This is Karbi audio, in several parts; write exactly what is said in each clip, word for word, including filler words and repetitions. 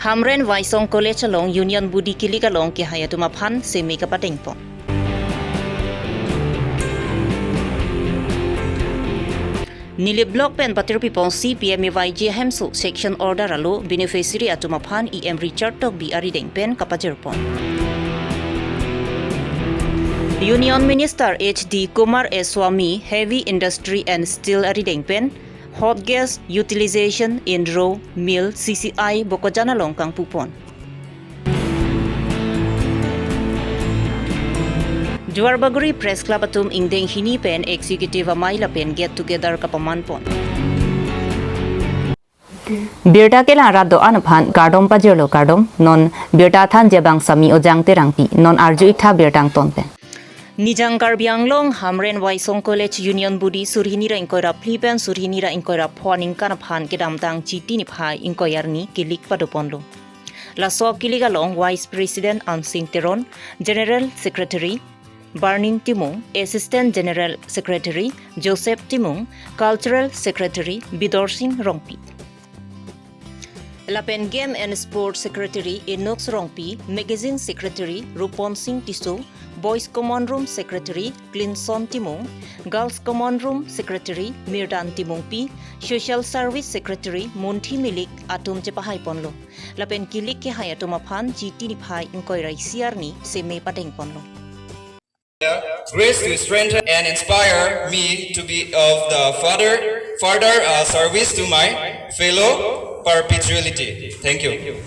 Hamren Waisong College along Union Body kilik along kehai atum aphan seme kapadengpon. Nilip Block pen patir piponsi P M A Y G ahemso section order alo beneficiary atum aphan E M Richard Tokbi arideng pen kapajirpon. Union Minister H D Kumaraswamy Heavy Industry and Steel arideng pen hot gas utilization in raw mill C C I Bokajan along kangpupon. Duarbagori Press Club atum ingdeng hini pen executive amei lapen get together kapamanpon. Birta kelang rat do-an aphan kardom pajirlo, kardom. Non birta thanji abang Sami Ojang Terangpi, non arju-iktha birta angton pen. Nijang Karbi Anglong Hamren Waisong College Union Body surhini ra ingkoi ra phli pen surhini ra ingkoi ra pho aningkan aphan kedamtang Chiti niphai ingkoi arni kilik padoponlo. Laso kilik along Vice President Ansing Teron, General Secretary Barnin Timung, Assistant General Secretary Joseph Timung, Cultural Secretary Bidorsing Rongpi, lapen Game and Sports Secretary Enox Rongpi, Magazine Secretary Ruponsing Tisso, Boys Common Room Secretary Clinson Timung, Girls Common Room Secretary Mirdan Timungpi, Social Service Secretary Munthi Milik atum chepahaiponlo. Lapen kilik kehai atum aphan Chiti niphai ingkoi ra isi arni seme padengponlo. Grace to strengthen and inspire me to be of the further, further uh, service to my fellow perpetuality. Thank you.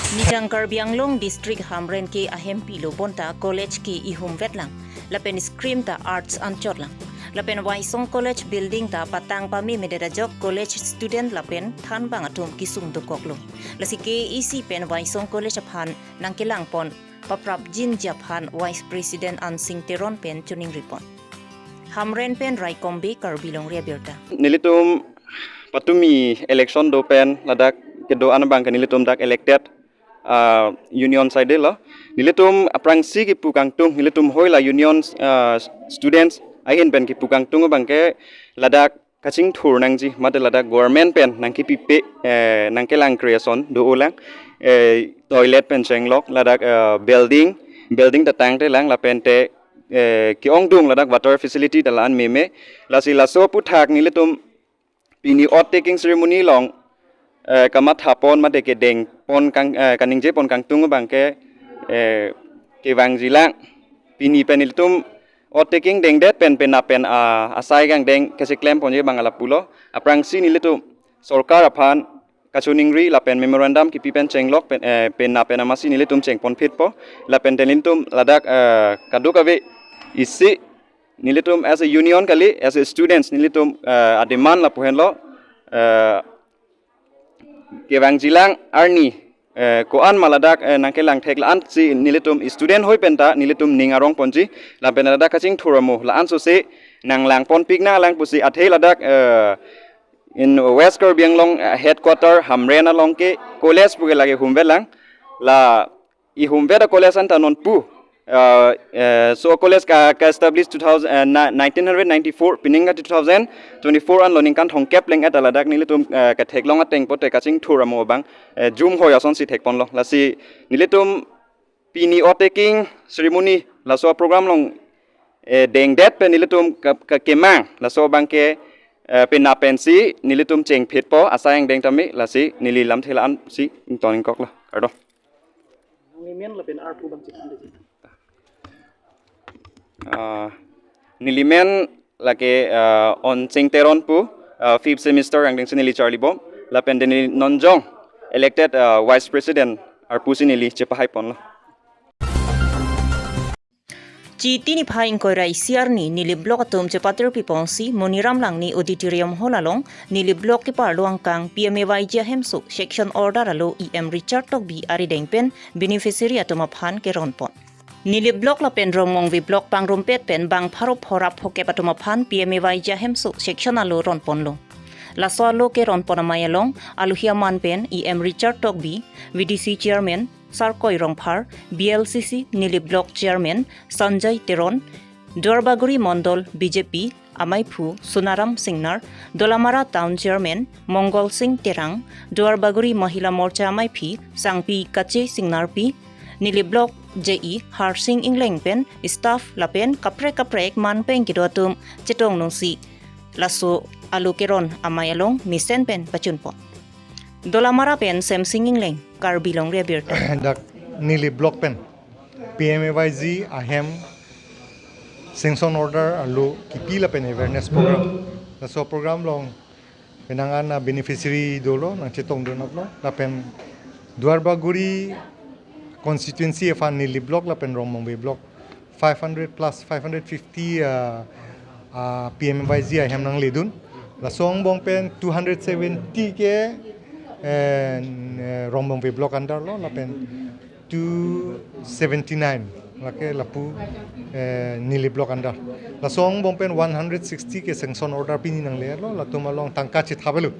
Nijang Karbi Anglong District Hamren ke ahempilo bonta college ke ihum vetlang, lapen scream ta arts anchotlang. Lapen Waisong College building ta patang pame medet ajok college student lapen thanbang atum kesung dokoklo. Lasi K A A C pen Waisong College aphan nangkelangpon paprapjinji aphan Vice President Ansing Teron pen choningripon. Hamren pen Raikom Bey, Karbi Longri Abirta. Nelitum patumi election do pen ladak kedo-an abang ke nelitum dak elected uh, union side lo. Nelitum aphrangsi kipu kangtung, nelitum hoila union uh, students ahin pen kipu kangtung abang ke ladak kachingthur nangji, mate ladak government pen nangkipipe, eh, nangkelang creation do-olang, eh, toilet pen chenglok, ladak eh, building, building ta tangtelang, lapen te eh, ke-ongdung ladak water facility ta la-an meme. Lasi laso aphuthak nelitum pini oath taking ceremony along eh, kamathapon mate kedengpon kang, eh, kaningjepon kangtung abang ke eh, kevangjilang. Pini pen nelitum oath taking dengdet pen penap pen ah, asai kangdeng kacheklemponji abang lapulo. Aphrangsi nelitum sorkar aphan kachoningri lapen memorandum kipi pen chenglok pen, eh, penap pen amatsi nelitum chengponphitpo. Lapen te nelitum ladak eh, kadokave isi nelitum as a union kali, as a students nelitum eh, ademand lapu henlo, eh, kevangjilang arni eh, ko-an ma ladak eh, nangkelang thek la-ansi nelitum student hoi penta nelitum ning arongponji, lapen ladak kachingthur amo la-an sose nanglangponpik nanglang pusi athe ladak eh, in West Karbi Anglong eh, headquarter Hamren along ke college puke lake humvetlang, la ihumvet a college anta nonpu uh, uh, so college ka, ka established two thousand, uh, na- nineteen ninety-four, pining ka two thousand twenty-four anlo, ningkan thomkep leng-et ta ladak nelitum uh, katheklong ateng pote kachingthur amo abang uh, jum hoi asonsi thekponlo. Lasi nelitum pini oath taking ceremony laso program along uh, dengdet pen nelitum ka, ka kemang laso abang ke uh, penap pensi nelitum chengphitpo asai angdeng tame. Lasi neli lamthe la-ansi ington ingkoklo. Kardom. Nangli men lapen arpu abang chekhan dei. Ah, neli men lake ah, Onsing Teron pu, ah, fifth semester angdengsi neli charlibom. Lapen te neli nonjong elected ah, vice president arpusi neli chepahaiponlo. Chiti niphai ingkoi ra isi arni Nilip Block atum chepatir piponsi Moniram Langneh Auditorium Hall along Nilip Block keparlo angkang P M A Y G ahemso section order alo E M Richard Tokbi arideng pen beneficiary atum aphan keronpon. Nilip Block lapen Rongmongve Block pangrumpet pen bang pharo pho ra phokep atum aphan P M A Y G ahemso section alo ronponlo. Laso alo keronpon amei along alohi aman pen E M Richard Tokbi, V D C Chairman Sarkoi Rongphar, B L C C Nilip Block Chairman Sanjay Teron, Duarbagori Mondol B J P amaiphu Sonaram Singnar, Dolamara Town Chairman Mongol Singh Terang, Duarbagori Mahila Morcha amaiphi Sangpi Kache Singnarpi, Nilip Block J E Harsing Ingleng pen staff lapen kaprek kaprek manpeng kedo atum chetong nungsi laso alu keron amei along mesen pen pachunpon. Dolamara pen Semsing Ingleng, Karbi Longri Abirta. Dak Nilip Block pen P M A Y G ahem sanction order alu kipi lapen awareness program. Laso program along penang an a beneficiary dolo nangchetongdun aplo lapen Duarbagori constituency aphan Nilip Block lapen Rongbongve Block five hundred plus, five hundred fifty, uh, uh, P M A Y G ahem nangledun. Laso angbong pen two hundred seventy ke, eh, n-, eh, Rongbongve Block under lo lapen two seventy-nine lake lapu, eh, Nilip Block under. Laso angbong pen one hundred sixty ke sanction order pini nanglelo, latum along tangka chethap elo.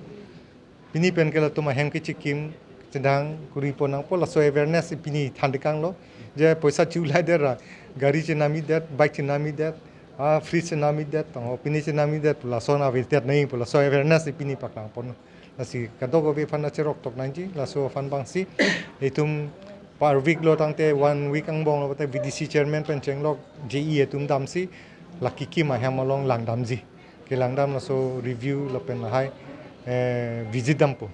Pini pen ke latum ahem kechikim chedang kuri pon nangpo, laso awareness pini thandikang lo. Je poisa chulai der ra, gari chenam-i det, bike chenam-i det, ah, fridge chenam-i det, tong pini chenam-i det, laso na awareness nai po, laso awareness pini paklang pon. Lasi kadokave aphan acherok tok nangji, laso aphan abangsi itum per week lo tangte one week angbong lo te V D C chairman pen chenglok J E atum damsi la kikim ahem along langdamji. Kelangdam laso review lapen lahai, eh, visit dampo.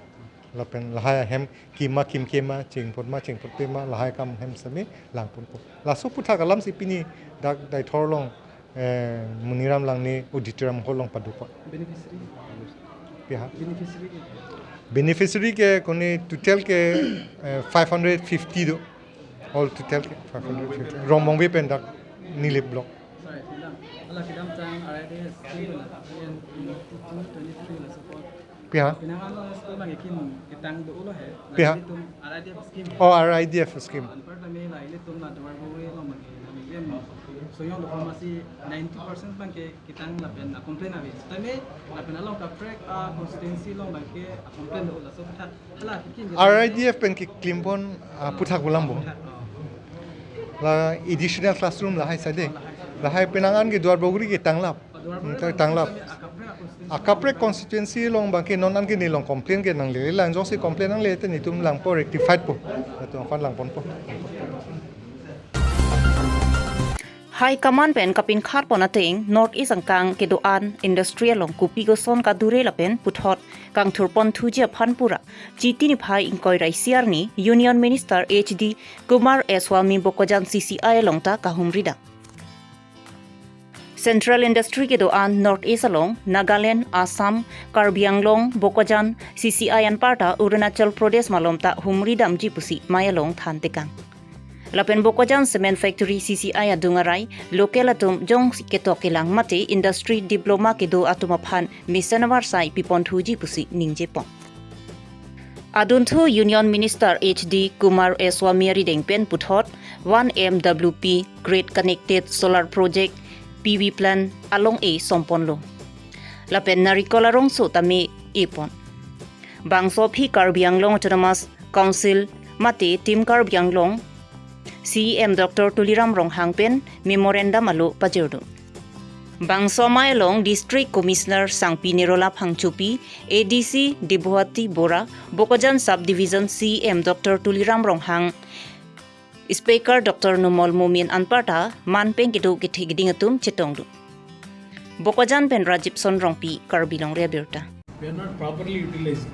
Lapen lahai ahem kima kimke ma, chingpot ma, chingpotpe ma, lahai kam hem sami langponpo. Laso aputhak alamsi pini dak Deithor along, eh, Moniram Langne Auditorium Hall along padukpo. Beneficiary? Piha? Beneficiary ke? Beneficiary ke kone total ke, eh, five hundred fifty do. All total ke five hundred fifty. Rongbongve pen dak Nilip Block. Sorry, kedam. Ala kedamtang R I D F scheme la, two thousand twenty-three la support. Piha? Penang an lo school abang ikin ketang do ulo he. Piha? Ilitum R I D F scheme. Oh, R I D F scheme. Anparta me la ilitum la Duarbagori along abang ke nami game. So yong do pharmacy ninety percent abang ke ketang lapen a complain ave. Tame lapen along kaprek a constituency along abang ke a complain do ulo, so kata. Hala kikin R I D F pen keklimpon, ah, aputhak ulam bo. La additional classroom lahai sade. Lahai penang an ke Duarbagori ke tanglap. Hmm, ta-, tanglap. Akaprek constituency along abang ke non an ke nelong complain ke nangle, lang jongsi complain nangle te netum langpo rectified po. Latum aphan langponpo. High Command pen kapinkhat pon ateng North East angkang kedo-an industry along kopi koson kadure lapen puthot kangthurpon thuji aphan pura Chiti niphai ingkoi ra isi arni Union Minister H D Kumaraswamy Bokajan C C I along ta kahumri dam. Central Industry kedo-an North East along Nagaland, Assam, Karbi Anglong, Bokajan, C C I anparta Arunachal Pradesh malom ta humri damji pusi mei along thantekang. Lapen Bokajan Cement Factory C C I adung arai local atum jongsi ketok kelang mate industry diploma kedo atum aphan mesen avarsai pipon thuji pusi ningjepon. Adunthu Union Minister H D Kumaraswamy arideng pen puthot one M W P grid connected solar project P V plant along e somponlo. Lapen narikol arongso tame epon. Bangso aphi Karbi Anglong Autonomous Council mate Team Karbi Anglong C E M Doctor Tuliram Ronghang pen memorandum alo pajirdo. Bangso amei along District Commissioner Sangpi Nirola Phangchopi, A D C Debhuwati Bora, Bokajan Sub Division C E M Doctor Tuliram Ronghang, Speaker Doctor Numal Momin anparta manpeng kedo kethe keding atum chetongdun. Bokajan pen Rajib Son Rongpi, Karbi Longri Abirta. We are not properly utilizing.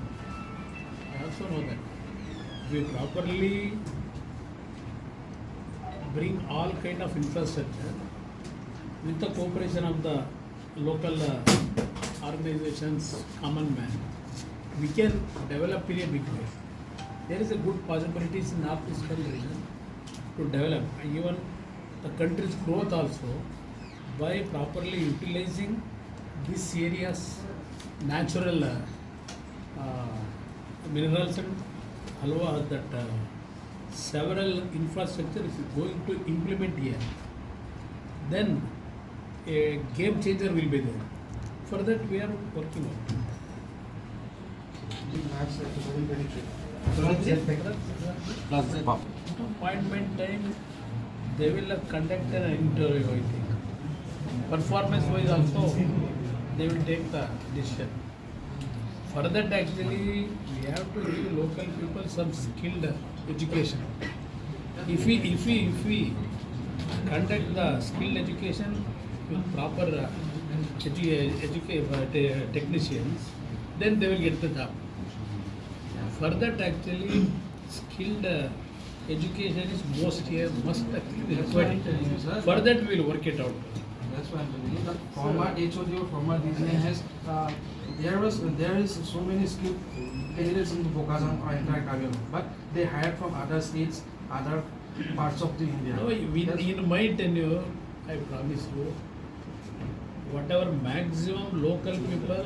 I also know that. If we properly bring all kind of infrastructure with the cooperation of the local, uh, organizations, common man, we can develop in a big way. There is a good possibilities in North Eastern region to develop. Even the country's growth also by properly utilizing this area's natural, uh, uh, minerals and allow that, uh, several infrastructure is going to implement here. Then a game changer will be there. For that we are working on. Appointment time, they will conduct an interview, I think. Performance wise also, they will take the decision. For that, actually, we have to give local people some skilled education. If we, if we, if we conduct the skilled education with proper, uh, edu-, educa-, uh, te-, technicians, then they will get the job. For that, actually, skilled, uh, education is most here, must actually required. For that, we will work it out. That's why I'm telling you that former H O D or former D G has, uh, there was, there is so many skilled candidates in Bokajan or entire Karbi Anglong, but they hired from other states, other parts of the India. No, in, in my tenure, I promise you, whatever maximum local people,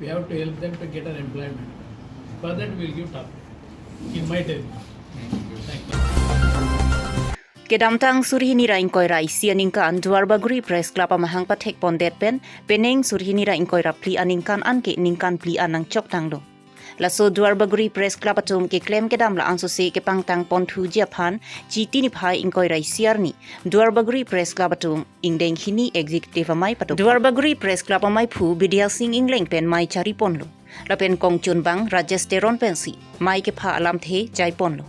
we have to help them to get an employment. For that, we'll give top in my tenure. Thank you. Kedamtang suri hini ra ingkoi ra isi aningkan Duarbagori Press Club amahang pathek pondet pen, penang suri hini ra ingkoi ra phli aningkan anke ningkan phli an nangchok tanglo. Laso Duarbagori Press Club atum keklem kedam la-an sose kepangtang ponthuji aphan, Chiti niphai ingkoi ra isi arni Duarbagori Press Club atum ingdeng hini executive amei padopon. Duarbagori Press Club ameiphu Bidya Sing Engleng pen mei chari ponlo. Lapen kongchun bang Rajesh Teron pensi mei kepha alamthe jai ponlo.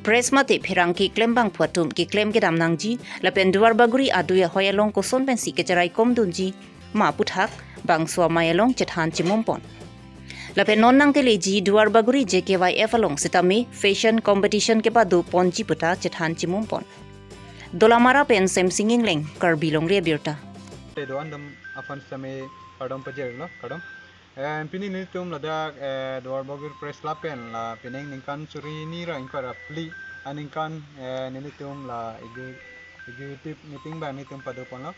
Press mate pherangke klembangphu atum keklem kedam nangji, lapen Duarbagori adui ahoi along koson pensi kecherai kom dunji ma aputhak bangso amei along chethan chimum pon. Lapen non nangkeleji Duarbagori J K Y F along sitame fashion competition kepado ponji puta chethan chimum pon. Dolamara pen Semsing Engleng, Karbi Longri Abirta. Te do-an dam aphan sitame kardom pajirlo, kardom. Eh, pini nelitum ladak, eh, Duarbagori Press Club pen la penang ningkan suri hini ra ingkoi ra phli aningkan, eh, nelitum la ege-, executive meeting bang nelitum pado ponlo.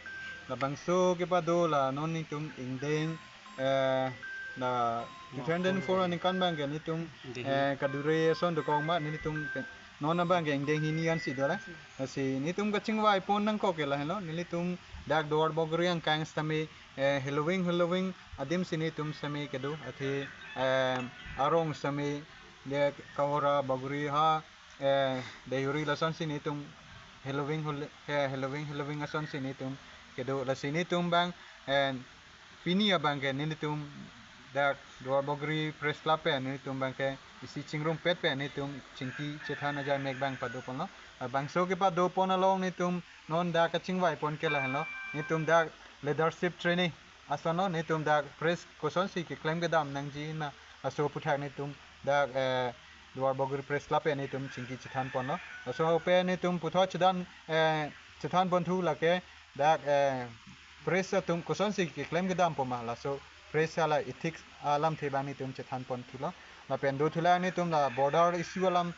Labangso kepado la non nelitum ingdeng, eh, la two thousand four aningkan bang ke nelitum, eh, kadure ason dokok ma nelitum ke non abang ke ingdeng hini ansi do la. Lasi nelitum kachingvai pon nangkok ke lahenlo, nelitum dak Duarbagori angkang sitame, eh, heloving heloving adim si nelitum sitame kedo, athe, eh, arong sitame de Kahora, Bagori ha, eh, Deihori lason si nelitum heloving hel-, eh, heloving heloving ason si nelitum kedo. Lasi nelitum bang, eh, pini abang ke nelitum dak Duarbagori Press Club pen nelitum bang ke isi chingrumpet pen nelitum chingki chethan ajai mek bang pado ponlo. Labangso kepado pon along nelitum non dak kachingvai pon ke lahenlo. Nelitum dak leadership training asonlo, nelitum dak press kosonsi keklem kedam nangji ma laso aputhak nelitum dak, eh, Duarbagori Press Club pen nelitum chingki chethan ponlo. Laso pen nelitum puthot chedan, eh, chethan ponthu lake dak, eh, press atum kosonsi keklem kedam po ma, laso press hala ethics alamthe bang nelitum chethan ponthulo. Lapen dothulang nelitum la border issue alamthe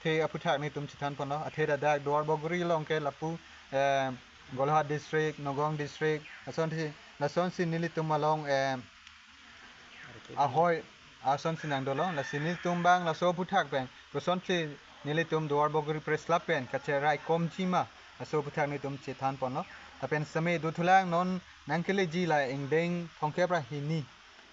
aputhak nelitum chethan ponlo. Athe dak Duarbagori along ke lapu, eh, Golaghat district, Nagaon district, lasonsi, lasonsi nelitum along, eh, ahoi asonsi nangdolo. Lasi nelitum bang laso aputhak pen kosonsi nelitum Duarbagori Press Club pen kacherai komji ma, laso aputhak nelitum chethan ponlo. Lapen sitame dothulang non nangkeleji la ingdeng thomkep ra hini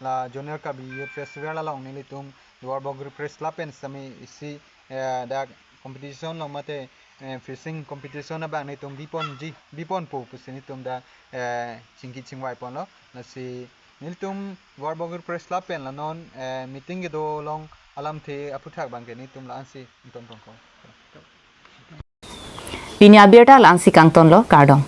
la Zonal Karbi Youth Festival along nelitum Duarbagori Press Club pen sitame isi, eh, dak competition along mate, eh, fishing competition abang nelitum biponji, biponpo pusi nelitum dak, eh, chingki chingvai ponlo. Lasi nelitum Duarbagori Press Club pen la non, eh, meeting kedo along alamthe aputhak bang ke nelitum la-ansi ington pon ko. Pini abirta la-ansi kangtonlo, kardom.